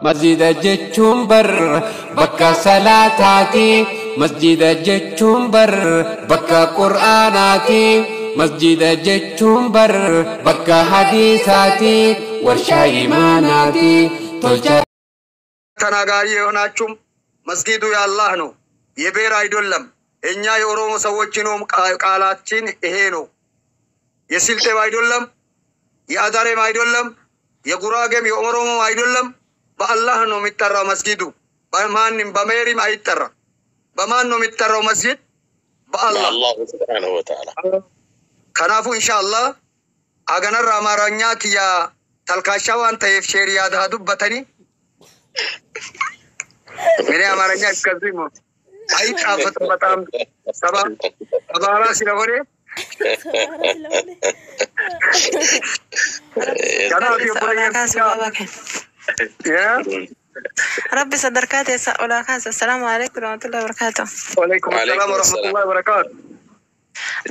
Masjida jechuun bar bakka salaataati. Masjida jechuun bar bakka qur'aanaati. Masjida jechuun bar bakka hadiisaati. Warshaa imaanaati. Tolcha ተናጋሪ የሆናችሁም መስጊዱ የአላህ ነው፣ የብሔር አይደለም። እኛ የኦሮሞ ሰዎች ነው፣ ቃላችን ይሄ ነው። የስልጤም አይደለም፣ የአዳሬም አይደለም፣ የጉራጌም የኦሮሞም አይደለም። በአላህ ነው የሚጠራው መስጊዱ። በማንም በሜሪም አይጠራም። በማን ነው የሚጠራው መስጊድ? በአላህ። አላሁ ስብሓነሁ ወተዓላ። Kanaafuu inshallah haganarra Amaaranya kiyya talkaashaa waan ta'eef sheeriyaa haa dubbatanii እኔ አማርኛ እስከዚህ ነው። አይጣፍጥም። በጣም ሰባራ ስለሆነ kanaaf Rabbi sadarkaa teessa olaa kaasa. Assalaamu alaikum warahmatullahi wabarakatuh. Waalaikum salaam warahmatullahi wabarakatuh.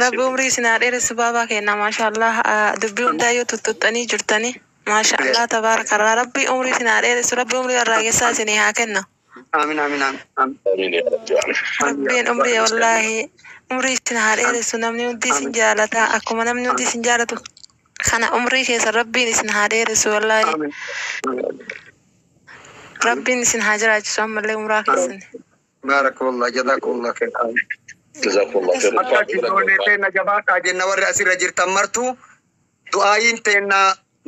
Rabbi umrii isin haa dheeressu baabaa kenna, maashaallah. Dubbii hundaayyuu tuttuttanii jirtanii, maashaallah, tabaarakallah. Rabbi umrii isin haa dheeressu, Rabbi umrii warraagessaa isinii haa kennu. Amiin, amiin, amiin. አሚን ያ ረቢ አሚን። Rabbiin umrii, wallaahi, umrii isin haa dheeressu. Namni hundi isin jaalata, akkuma namni hundi isin jaalatu kana umrii keessa Rabbiin isin haa dheeressu, wallaahi. Amiin. Rabbiin isin haa jiraachisu ammallee umraa keessan. Baarakallah, jazakallah khair. ጀዛኩሙላሁ ኸይር። Akka ijoollee teenna jabaadhaa jenna. Warri asirra jirtan martuu du'aayiin teenna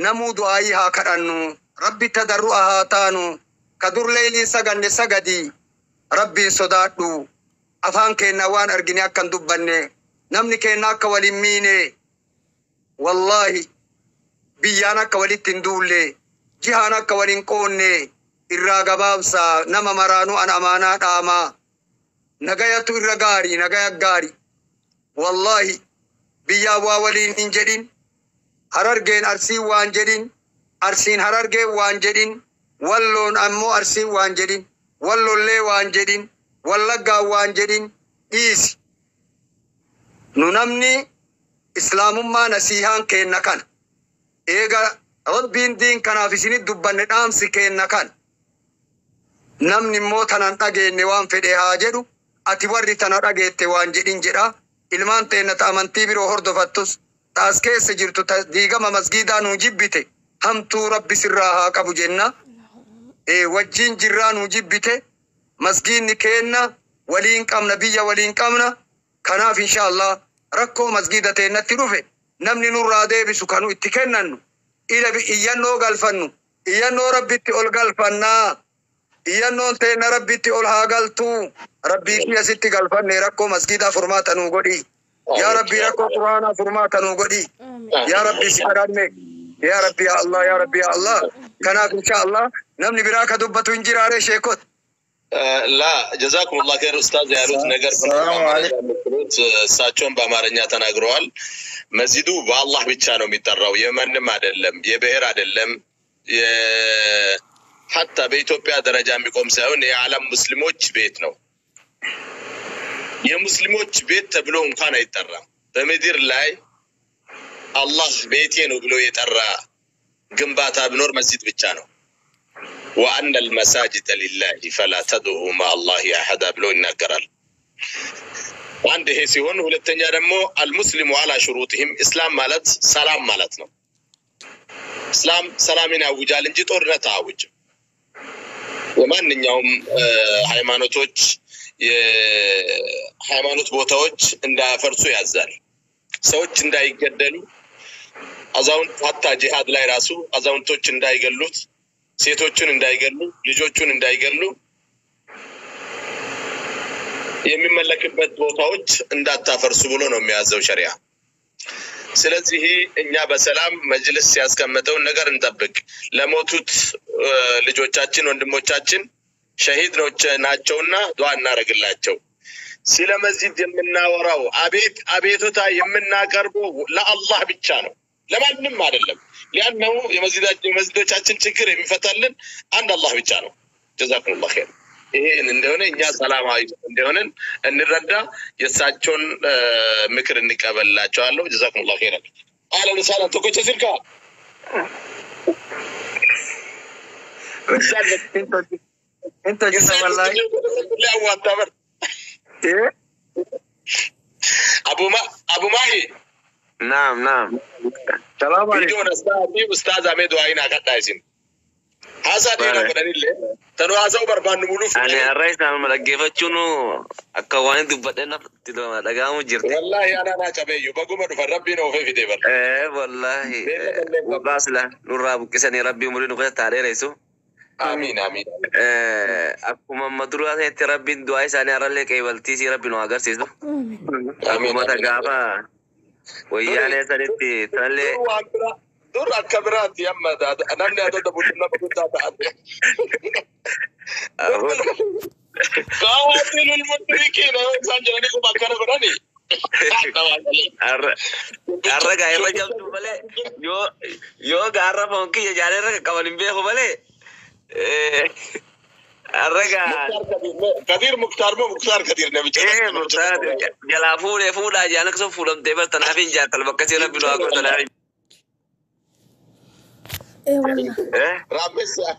namuu du'aayii haa kadhannu, Rabbi tadarru'a haa taanu, ka dur leeyliin saganne sagadi, Rabbiin sodaadhu, afaan keenna waan argine akkan dubbanne, namni keenna akka walin miine, wallaahi, biyyaan akka walitti hin duulle, jihaan akka walin qoonne irraa gabaabsa. Nama maraanuu an amaanaa dhaamaa, nagayatu irra gaarii, nagaya gaari. Wallaahi, biyyaa waa waliin hin jedhin, Harargeen Arsiin waan jedhin, Arsiin Harargeen waan jedhin, Walloon ammoo Arsiin waan jedhin, Wallollee waan jedhin, Wallaggaan waan jedhin dhiisi. Nu namni islaamummaa nasiihaan keenna kana eega Rabbiin diin kanaaf isinit dubbanne, dhaamsi keenna kana. Namni immoo tanan dhageenye waan fedhe haa jedhu. Ati warri tana dhageette waan jedhin jedha. Ilmaan teenna ta amantii biroo hordofattus, ta as keessa jirtu, ta diigama masgiidaa nuu jibbite, hamtuu Rabbi sirraa haa qabu jenna. Wajjin jirraa nuu jibbite. Masgiidni keenna waliin qabna, biyya waliin qabna. Kanaaf insha Allah rakkoo masgiida teennatti dhufe namni nurraa deebisu kanu itti kennannu ila iyyannoo galfannu, iyyannoo Rabbitti ol galfannaa. Iyyannoon teenna Rabbitti ol haa galtuu. Rabbii kiyya sitti galfanne, rakkoo masgiidaa furmaata nuu godhi. Yaa Rabbii, rakkoo Quraanaa furmaata nuu godhi. Yaa Rabbii, si kadhanne. Yaa Rabbi, yaa Allah, yaa Rabbi, yaa Allah. Kanaaf insha Allah namni biraa ka dubbatu hin jiraare, sheekot? ላ ጀዛኩሙላህ ኸይር ኡስታዝ። ያሉት ነገር ሰላም አለይኩም። የምትሉት እሳቸውን በአማርኛ ተናግረዋል። መስጂዱ በአላህ ብቻ ነው የሚጠራው፣ የማንም አይደለም፣ የብሔር አይደለም። ሐታ በኢትዮጵያ ደረጃ የሚቆም ሳይሆን የዓለም ሙስሊሞች ቤት ነው። የሙስሊሞች ቤት ተብሎ እንኳን አይጠራም። በምድር ላይ አላህ ቤቴ ነው ብሎ የጠራ ግንባታ ቢኖር መስጂድ ብቻ ነው። ወአነ አልመሳጅደ ሊላሂ ፈላ ተድዑ ማ አላሂ አሐዳ ብሎ ይናገራል። አንድ ይሄ ሲሆን፣ ሁለተኛ ደግሞ አልሙስሊሙ አላ ሹሩጥህም፣ እስላም ማለት ሰላም ማለት ነው። እስላም ሰላምን ያውጃል እንጂ ጦርነት አያውጅም። የማንኛውም ሃይማኖቶች የሃይማኖት ቦታዎች እንዳያፈርሱ ያዛል። ሰዎች እንዳይገደሉ፣ አዛውንት ሀታ ጂሃድ ላይ ራሱ አዛውንቶች እንዳይገሉት፣ ሴቶችን እንዳይገሉ፣ ልጆቹን እንዳይገሉ፣ የሚመለክበት ቦታዎች እንዳታፈርሱ ብሎ ነው የሚያዘው ሸሪያ። ስለዚህ እኛ በሰላም መጅልስ ያስቀመጠውን ነገር እንጠብቅ። ለሞቱት ልጆቻችን፣ ወንድሞቻችን ሸሂድ ናቸውና ዱዓ እናደርግላቸው። ስለ መስጂድ የምናወራው አቤት አቤቱታ የምናቀርበው ለአላህ ብቻ ነው፣ ለማንም አይደለም። ሊአነሁ የመስጂዶቻችን ችግር የሚፈታልን አንድ አላህ ብቻ ነው። ጀዛኩሙላህ ኸይር። ይሄን እንደሆነ እኛ ሰላማዊ እንደሆነን እንረዳ፣ የእሳቸውን ምክር እንቀበልላቸዋለሁ። ጀዛኩሙላህ ኸይረን። አህለን ወሰህለን። tokkocha silka. Inta jirta wallaahi. Abu Mahi. Naam, naam. Salaam alaikum. Viidiyoon asxaa ustaaz Ahmed waa kadhaa isin. Haasaa dheeraa godhanillee tanuu haasa'uu barbaannu muluuf. Ani har'a isaan dhaggeeffachuun akka waan dubbadhe natti dhaga'amu jirti. Wallaahi ana naa cabeeyyu baguma dhufan rabbiin oofee fidee bara. Ee wallaahi nurraa sila nurraa buqqisanii rabbii umurii nu keessa taa dheeressu. Amiin amiin. Akkuma amma duraa ta'etti rabbiin du'aa isaanii har'allee qeebaltiisii rabbi nu agarsiisu. Akkuma gaafa wayyaanee sanitti tanallee. Dur akka biraatti amma namni adda bulchu nama guddaa ta'an. Qaatilul mushrikiina yoo isaan jedhanii kuma akkana godhani. Har'a gaa irra jabdu malee yoo gaarra foon kiyya jaalee irra qaqqaban hin beeku malee. Har'a gaa. Kadir Muktaar moo Muktaar Kadir namicha. Ee Muktaar jalaa fuudhee fuudhaa jaan akkasuma fuudhamtee bartanaaf hin jaatal bakka ishee rabbi nu haa godhu tanaaf.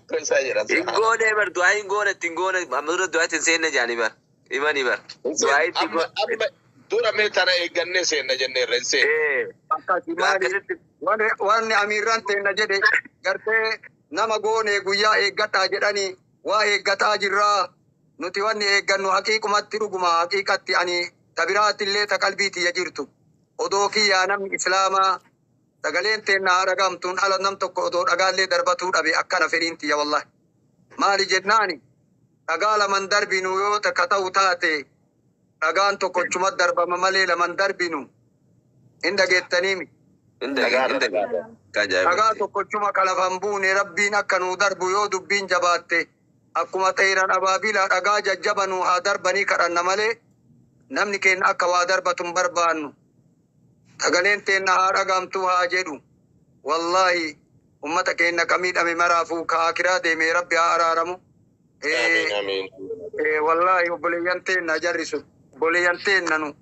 Ingoone bar du'aa ingoone itti ingoone amma dura du'aa ittiin seenne jaanii bar himanii bar du'aa itti Dura mee tana eeggannee seenna jenneerra hin seenne. Wanni amiirraan teenna jedhe gartee nama goone guyyaa eeggadhaa jedhanii waa eeggataa jirraa nuti wanni eeggannu haqiiqumatti dhuguma haqiiqatti ani tabiraatti illee ta qalbiitiyya jirtu odoo kiyyaa namni islaamaa sagaleen teenna haa dhagamtuun ala nam tokko odoo dhagaallee darbatuu dhabe akkana fedhiin tiyya wallahi. Maali jennaani dhagaa laman darbinu yoo takka ta'u taate dhagaan tokkochuma darbama malee laman darbinu hin dhageettaniimi. Dhagaa tokkochuma kalafan buune rabbiin akka nuu darbu yoo dubbiin jabaatte akkuma xeeran abaabila dhagaa jajjaba nuu haa darbanii kadhanna malee namni keenya akka waa darbatu hin barbaannu. Sagaleen teenna haa dhagamtuu haa jedhu. Wallaahi ummata keenya ka miidhame maraafuu ka akiraa deeme rabbi haa araaramu. Wallaahi obboleeyyan teenna jarrisu obboleeyyan teenna nu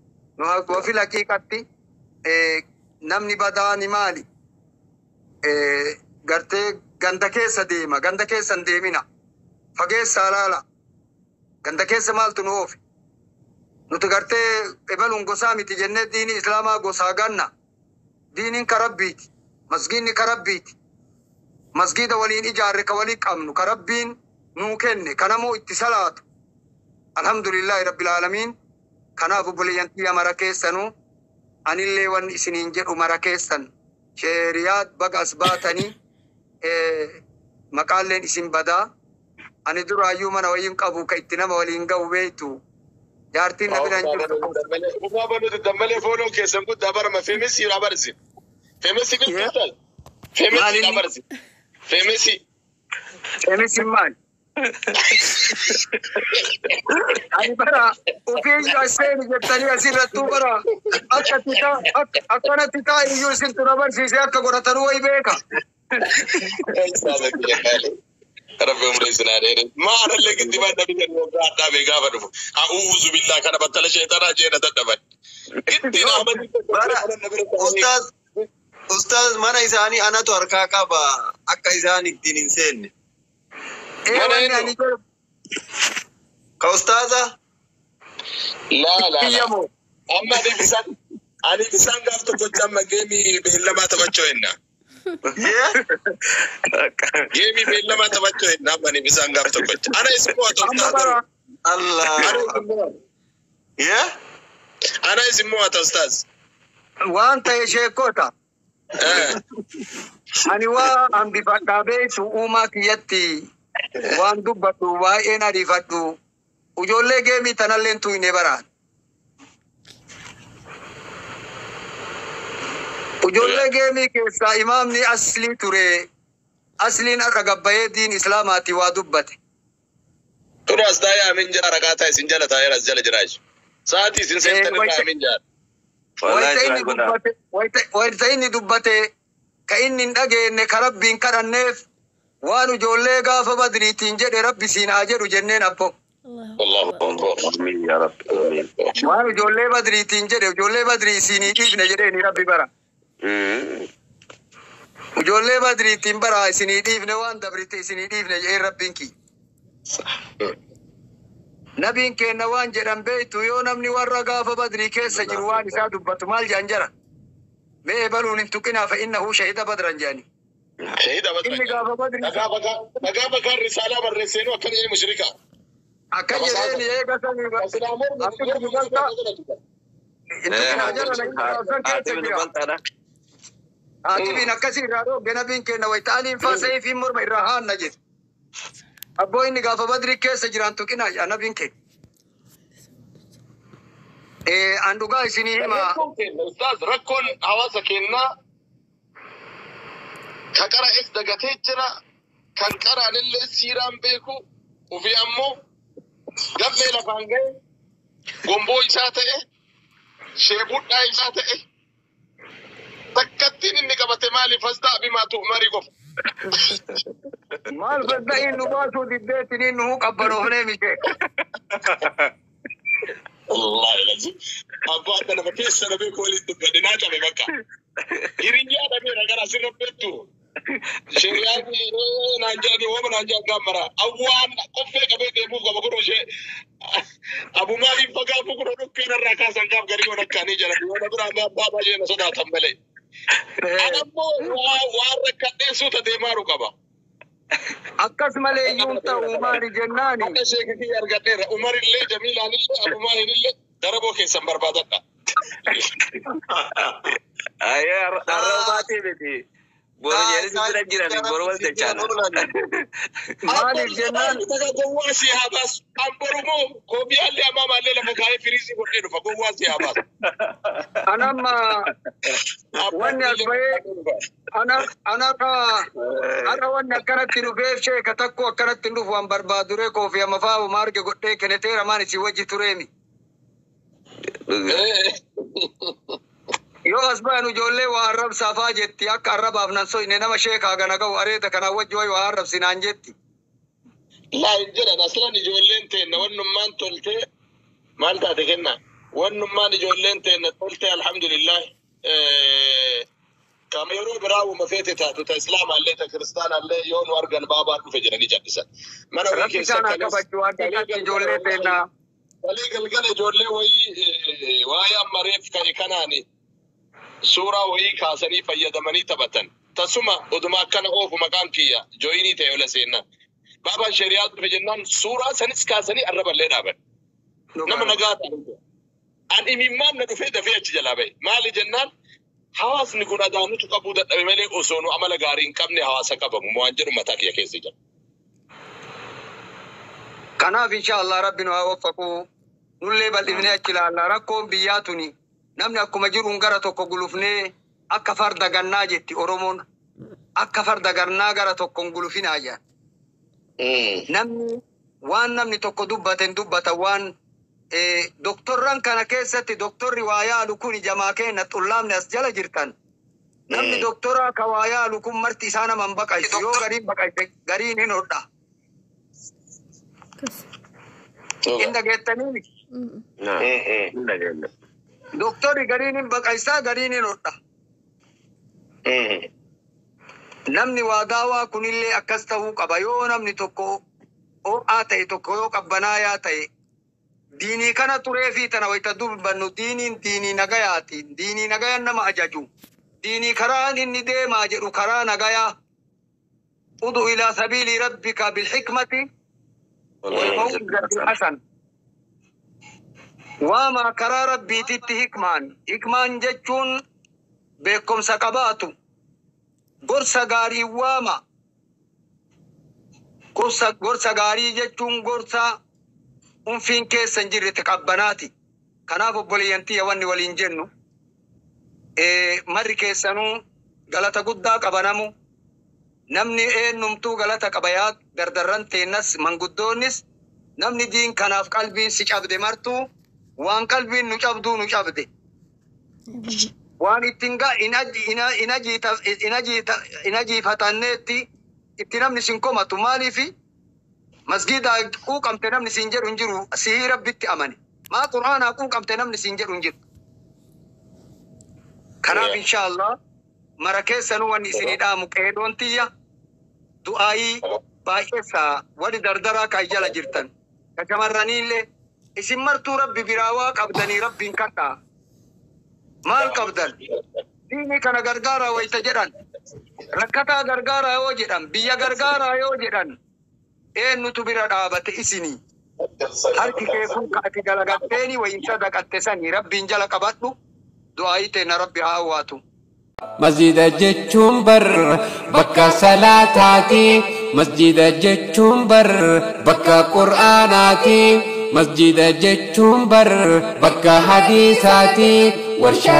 wafi haqiiqatti namni badaani maali? Gartee ganda keessa deema ganda keessa hin deemina fageessaa laala ganda keessa maaltu nu oofe? Nuti gartee ebaluun gosaa miti jennee diinii islaamaa gosaa ganna. Diiniin ka rabbiiti. Masgiinni ka rabbiiti. Masgiida waliin ijaarre ka walii qabnu ka rabbiin nuu kenne kanamoo itti salaatu. Alhamdulillahi rabbil aalamiin. Kanaaf obboleeyyan tiyya mara keessanuu anillee wanni isiniin jedhu mara keessan sheeriyaat baga as baatanii maqaalleen isin badaa. Ani duraayyuu mana wayiin qabu ka itti nama waliin ga'u beektu. Jaartiin na biraan jirtu. Ufaa banuuti dammalee fooloon keessan guddaa barama feemesii abarsi. Feemesii guddaa. Feemesii abarsi. Feemesii. Feemesii maali? Ani bara ofii aseeni jettanii asirrattuu bara akka tikaa akkanatti taa iyyuu isintu na barsiise akka godhatanuu wayi beeka. Rabbi umrii isin haa dheeressu. Maalillee gidduu baadhaa biyya addaa bee gaafa dhufu. A'uuzu billaa kana battala sheexanaa jeena dadhaban. Giddii Bara ustaaz ustaaz mana isaanii anatu harkaa qaba akka isaan ittiin hin seenne. Ee wanni ani jedhu. Ka ustaaza? Laa laa laa. Amma ani bisaan gaaf tokkotti amma geemii beellamaa taphachuu hinna. Geemii beellamaa taphachuu hinna amma ani bisaan gaaf tokkotti. Ana isin mo'ata ustaaz. Allah. Ana isin mo'ata ustaaz. Waan ta'e sheekota. Ani waa hambifadhaa beektu uumaa kiyyatti waan dubbadhu baay'een ariifadhu. Ijoollee geemii tanallee tuyne baraan. Ijoollee geemii keessaa imaamni aslii ture. Asliin har'a gabbayee diin islaamaati waa dubbate. Tunu as taa'ee amin jira rakaa taa'e isin jala taa'ee as jala jira jechuudha. Sa'aatii isin seentan irraa amin jira. Wayita inni dubbate ka inni hin dhageenye ka rabbiin kadhanneef waan ijoollee gaafa badriitiin jedhe rabbi siin haa jedhu jenneen abbo. Waan ijoollee badriitiin jedhe ijoollee badrii siinii dhiifne jedheeni rabbi bara. Ijoollee badriitiin bara isinii dhiifne waan dabrite isinii dhiifne jedhee rabbiin kiyya. Nabiin keenna waan jedhan beektu yoo namni warra gaafa badrii keessa jiru waan isaa dubbatu maal jedhan jara. Mee ebaluun hin tuqinaa fa innahu shahida badran jedhani. Shahida badran. Inni gaafa badrii Dhagaa bakaan risaalaa barreesseenuu akkana jedhe mushrika. Akka jedheen eega sanii hin tuqinaa jara san keessa jira. Haatibiin akkasii irraa dhoogge nabiin keenna wayita aliin faa seefiin morma irraa haanna jedhe. Abboo inni gaafa badrii keessa jiraan tuqinaa jedha nabiin keenya. An dhugaa isinii hima. Rakkoon keenya ustaaz rakkoon hawaasa keenyaa ka qara'es dagatee jira kan qara'anillee siiraan beeku ofii ammoo gammee lafaan ga'e gomboo isaa ta'e sheebudhaa isaa ta'e takkattiin inni qabate maaliif fastaa bimaa tu'marii qofa. Maal fasda'iin nu baasuu diddeetiniin nu qabbanoofnee mishee. Wallahi lazim. Abbaa akka nama keessa na beeku waliin dubbadhe naa cabe bakka. Hiriyyaa dhabeera gara asirra beektu. Shiriyaan naan jedhani hooma naan jedhan gaammara. Awwaan qoffee qabee deemuuf qaba kun ishee. Abu maaliif fagaafu kun dhukkeen irraa kaasan gaaf garii waan akkaanii jedhan. Yoo na biraa abbaa baay'ee na sodaatan malee. Ani ammoo waan rakkadhee suuta deemaaru qaba. Akkas malee iyyuu hin ta'u maali jennaani. Akka sheeka kiyya argadheera. Umarillee Jamiilaanillee Abu Maaliinillee daraboo keessan barbaadadha. Ayyee har'a baatee miti. Boru jedhanii si bira jiran boru wal jechaana. Maaliif jennaan Gowwaa si haa baasu. An boru moo koofiyaallee amaamaallee lafa kaa'ee firiisii godhee dhufa. Gowwaa si haa baasu. Anamma wanni as bahee anaka har'a wanni akkanatti dhufeef sheeka takko akkanatti hin dhufu waan barbaaduree koofii amma faa maarge godhee kenneteera maan isin wajji tureemi. Yoo as bahan ijoollee waa arrabsaa faa jetti akka arrabaaf nan soyne nama sheekaa gana ga'u areeta kanaa wajji wayi waa arrabsinaan jetti. Laa hin jedhan aslan ijoolleen teenna wannummaan toltee maal taate kenna wannummaan ijoolleen teenna toltee alhamdulillah kama yeroo biraa uuma feete taatu ta islaamaallee ta kiristaanaallee yoo nu argan baabaan dhufe jedhanii jallisan. Mana wayii Rabbi keessa isaan haa kabaju haqiiqatti ijoollee teennaa. Kalee galgala ijoollee wayii waa'ee amma reef ka'e kanaani suuraa wayii kaasanii fayyadamanii taphatan. Tasuma oduma akkana oofu maqaan kiyya jooyinii ta'e ola seennan. Baabaan shari'aa dhufe jennaan suuraa sanis kaasanii arraballee dhaaban. Nama nagaa ta'an. An imimmaan na dhufee dafee achi jalaa ba'e. Maali jennaan hawaasni kun adaanutu qabuu dadhabe malee osoo nu amala gaarii hin qabne hawaasa qabamu waan jedhu mataa kiyya keessa jira. Kanaaf insha Allah rabbi nu haa waffaqu. Nullee bal'ifnee achi ilaalla. Rakkoon biyyaa tuni namni akkuma jiruun gara tokko gulufnee akka farda gannaa jetti Oromoon. Akka farda gannaa gara tokkoon gulufinaa jedhan. Namni waan namni tokko dubbate hin dubbata waan doktorran kana keessatti doktorri waa yaalu kun jamaa keenya xullaamni as jala jirtan. Namni doktora ka waa yaalu kun marti isaa nama hin baqaysu yoo gariin baqayse gariin hin hodha. Hin dhageettanii miti. Doktorri gariin hin baqaysaa gariin hin hodha. Namni waa daawaa kunillee akkas ta'uu qaba. Yoo namni tokko ho'aa ta'e tokko yoo qabbanaayaa ta'e diinii kana turee fi tana wayita dubbannu diiniin diinii nagayaati. Diinii nagayan nama ajaju. Diinii karaan inni deemaa jedhu karaa nagayaa. Udu ilaa sabiilii rabbika bilhikmati wal maw'izati hasan. Waama karaa rabbiititti hikmaan. Hikmaan jechuun beekumsa qabaatu. Gorsa gaarii waama. Gorsa gaarii jechuun gorsa unfiin keessa hin jirre qabbanaati. Kanaaf obboleeyyan tiyya wanni waliin jennu marri keessanuu galata guddaa qabanamu. Namni eenyumtuu galata qaba yaa dardarran teennas manguddoonnis namni diin kanaaf qalbiin si cabde martuu waan qalbiin nu cabduu nu cabde. Waan ittiin hin ajiifatanneetti itti namni sin komatu maaliifi masgiidaa quuqamte namni siin jedhu hin jiru sihii rabbitti amane. Maa qur'aanaa quuqamte namni siin jedhu hin jiru. Kanaaf insha Allah Mara keessanuu wanni isinii dhaamu qeedoon tiyya du'aayii baay'eessaa wani dardaraa kan jala jirtan. Ka shamarraniillee isin martuu rabbi biraa waa qabdanii rabbiin kadhaa. Maal qabdan? Diinii kana gargaaraa wayita jedhan. Rakkataa gargaaraa yoo jedhan, biyya gargaaraa yoo jedhan, eenyutu bira dhaabate isinii? Harki kee kun ka ati dalagatteeni wayin sadaqatte sanii rabbiin jala qabadhu du'aayii teenna rabbi haa hawwaatu. Masjida jechuun bar bakka salaataati. Masjida jechuun bar bakka qur'aanaati. Masjida jechuun bar bakka hadiisaati. Warshaa